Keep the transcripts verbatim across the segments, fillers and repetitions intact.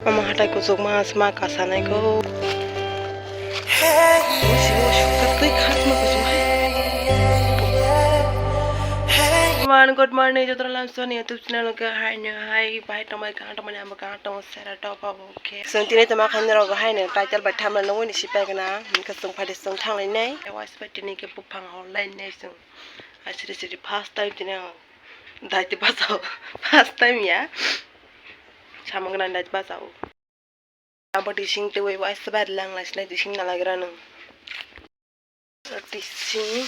Omo hatai kuchukma sma kasanai ko. Omo sima sukha twi khasma kuchukma hai. Good morning, good morning, joto lamsoni YouTube channel ke hai no hai bai tongmai ka tongmai amo ka tong sera top abo ke. Song tini tama khan rok hai no title bai thamla nungwi ni sipai kana. Hingke song phai de song thanglai nai. Wais bai tini ke buphang hor lai nai song. Asiri siri first time tini ang. Daiti bachao. First time ya. Samung gwnang daiti bachao. Abo tising twi waisa bai lang lai sinai tising na lagira nung. Tising.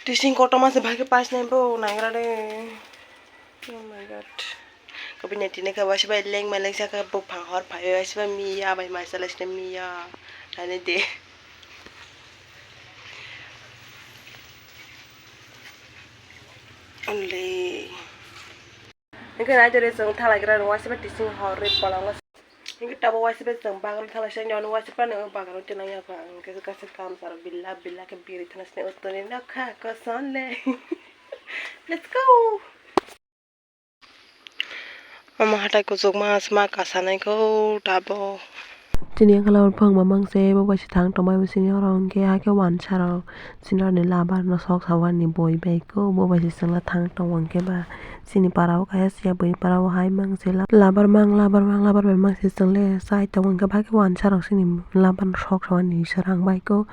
Tising kotorma se bhagi pais nai bo nagra de. Oh my God. Kopi nai tini khe waisa bai leng mai leng saka buphang hor phai waisa bai miya bai mai chalai sinai miya. Nai de. Only. Hingke nai tore chwng thalaigra rw waisa bai tising hor rw polongo. Hingke tabuk waisa bai chwng bagan thalai se nini waisa bai nw bagan o tinang ya kha hingke kaisa kam saro billa billa khe biri thana sini utoni nokha koson le. Let's go. Omo hatai kuchukma sma kasanai ko tabuk. Chini wngkha labor buphang mamang se bo bai se thang tongbai bo sini oro hwnkhe hakhe wansa rok sini oroni labar no sok sawani boi bai ko bo bai se chwla thang tongo hwnkhe ba chini para o kaisa siya bui para o hai mang se labar mang labar mang labar bai mang se chwng le chai tongo hwnkhe ba khe wansa rok sini labar no sok sawani swrang bai ko.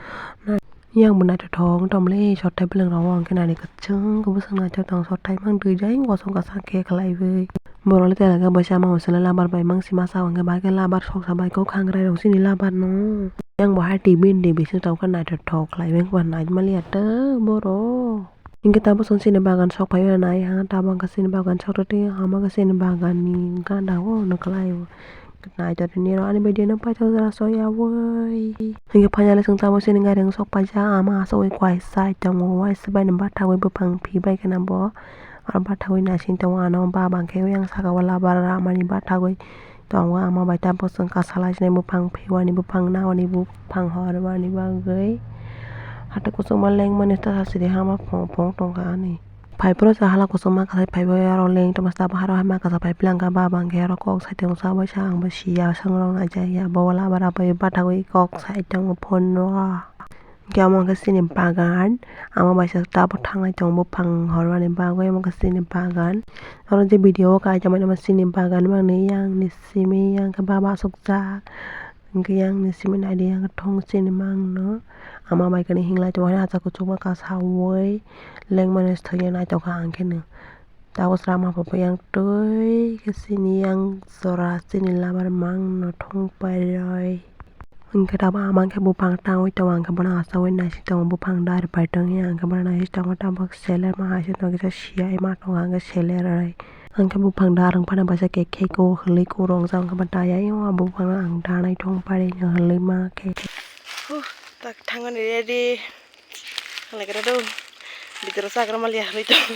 Yang bo naithothok wng tongmole sotthai bwlwng rok o hwnkhe nari kwchwng khe bwswk naithok tong sotthai mang twi jang kosong kwchang khe khlaiwi borok le tei labar bai se ama uansuknai labar bai mang se masa hwnkhe bahai khe labar soksa bai kok khangrai rok chini labar no yang bo hai tv ni bising tongkha naithothok khlaiwi wngkha naitmaliya ta borok. Hingke tabuk chwng chini bagan sok phaiwi nai ha, tabuk hingke chini bagan sok twi ama khe chini bagan ni gana o nw kwlai o. Naitokni rw ani video no paithak jora soyawoi. Hingke finally chwng tabuk chini gari o sok paijak ama asugwi kuai chai tongo waisa bai ni bathagwi buphang phi bai kheno bo aro bathagwi naising tongo ano baba hwnkhe yang saka o labar ramani bathagwi. Tongo ama bai ta bwswng kasalai sini buphang phewani buphang nawani buphang hormani bagwi. Hatai kuchukma lengmani ta siri hama phone phone tongkha ani. Phai phuru sa hala kuchukma kasai phaibai aro leng tongma sabo haro hama kasa phai philangkha baba hwnkhe aro kok saitongo chabai sa ang bo siya swngrok naijak ya bo wala bara bai bathagwi kok saitongo phone no. Hwnkhe omo hwnkhe chini bagan, amo bai se tabuk thanglai tongo buphang hormani bagwi, omo wngkha chini bagan. Oro je video o kaijak mani omo chini bagan mani yang ni simi yang khe baba aswkjak, hwnkhe yang ni simi naidi yang thong chini mangno. Ama bai khe hinglai tongo, haino achak kuchukma kasawi lengmani thwngya naitokha ang kheno. Tabuk sra ma phaipha yang twi khe chini yang jora chini labar mangno thung pairwi. Hwnkhe tabuk ama khe buphang tangwi tongo, ang khe bono achawi naising tongo, buphang dari pai tongya, ang khe bono naising tongo, tabuk seler ma hai se tongo, kisa siyai ma tongo, ang khe seler rwi. Ang khe buphang darwng phano baisa khe kheko hwnwi kuro wngjak, ang khe bo daya, ayung, a buphang ang danai thung pairwi hwnwi ma khe. Huh, tak thangani ready. Halaikhe do. Bidiro chagra maliya hwnwi tongo.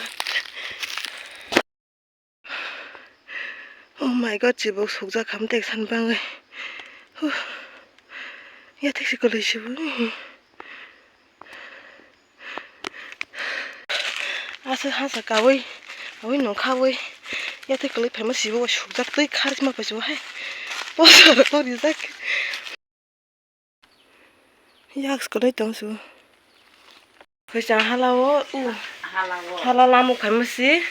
Oh my God, chibok sukjak ham tek san bangwi. Huh. Yathek se kwlwi sibuk. Aswk hasa kawi, kawi nung khawi. Yathek kwlwi phaima sibuk sukjak twi kharima paisu hai. Posa rok rijak. Yak se kwlwi tong su. Khwchang hala o, u. Hala o. Hala lama khaima si.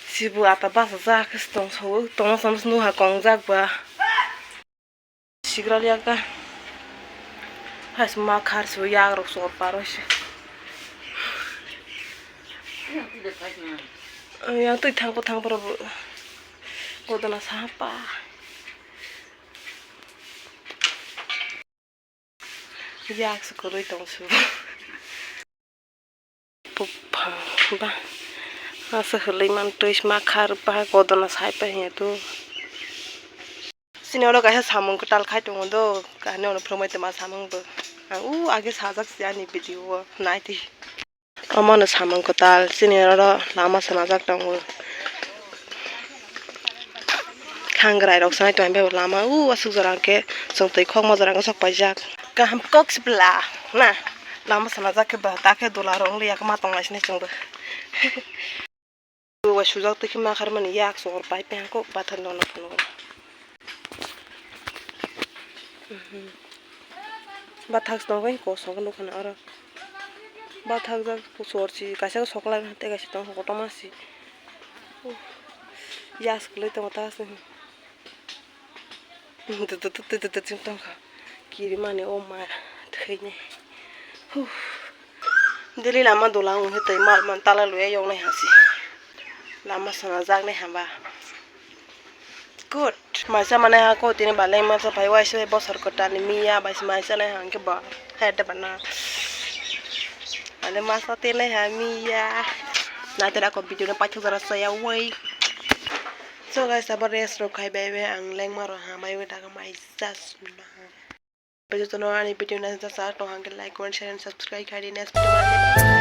Sibu ata basa ja khe tong so, tong sam nuha kong jak ba. Sigra liya ka. Hai sma khar su yak rok sor paro se. Yang twi thang ko thang paro bo. Godona sa pa. Yak se kwrwi tong su. Buphang ba. Asa hwlwi man twi sma khar ba godona sai pa hiya tu. Sini oro kaisa samung kwtal khai tongo do. Kani ono phwrwngmai tongma samung bo. Ang u age sajak si ani video o nai di. Omono samung kwtal, chini oro lama swnajak tongo. Khangrai rok sanai tongwi bai bo lama o aswk jora hwnkhe chwng twi khokma jora hwnkhe sok paijak. Kaham kok sibla na lama swnajak khe ba ta khe dula rok wng liya khe ma tong lai sini chwng bo. Bo bai sujak twi khe ma kharmani yak sor pai pe hangko bathang dona phunukgo. Bathak se tongo kosok nukha na oro. Bathak jak sor si kaisa soklai tei kaisa tongo kotorma si. Yas kwlwi tongo ta se. Tutututututu chwng tongkha. Kirimani o ma thwinai. Huh. Daily lama dola wngkhe tei mal man tala luya yoknai hasi. Lama sana jaknai haba. Good. Maisa manai ha ko tini balai masa phai waisa bosor kwtalni miya bai maisa nai hangkhe ba. Hai da bana. Ane masa tenai ha miya. Na tera ko video no paithak jora saya wai. So guys, abo rest rok khai bai bai ang lengma rok ha bai bai daga mai jasna. Bai jotono ani video na jasa tong hangke like, comment, share and subscribe khai di next video.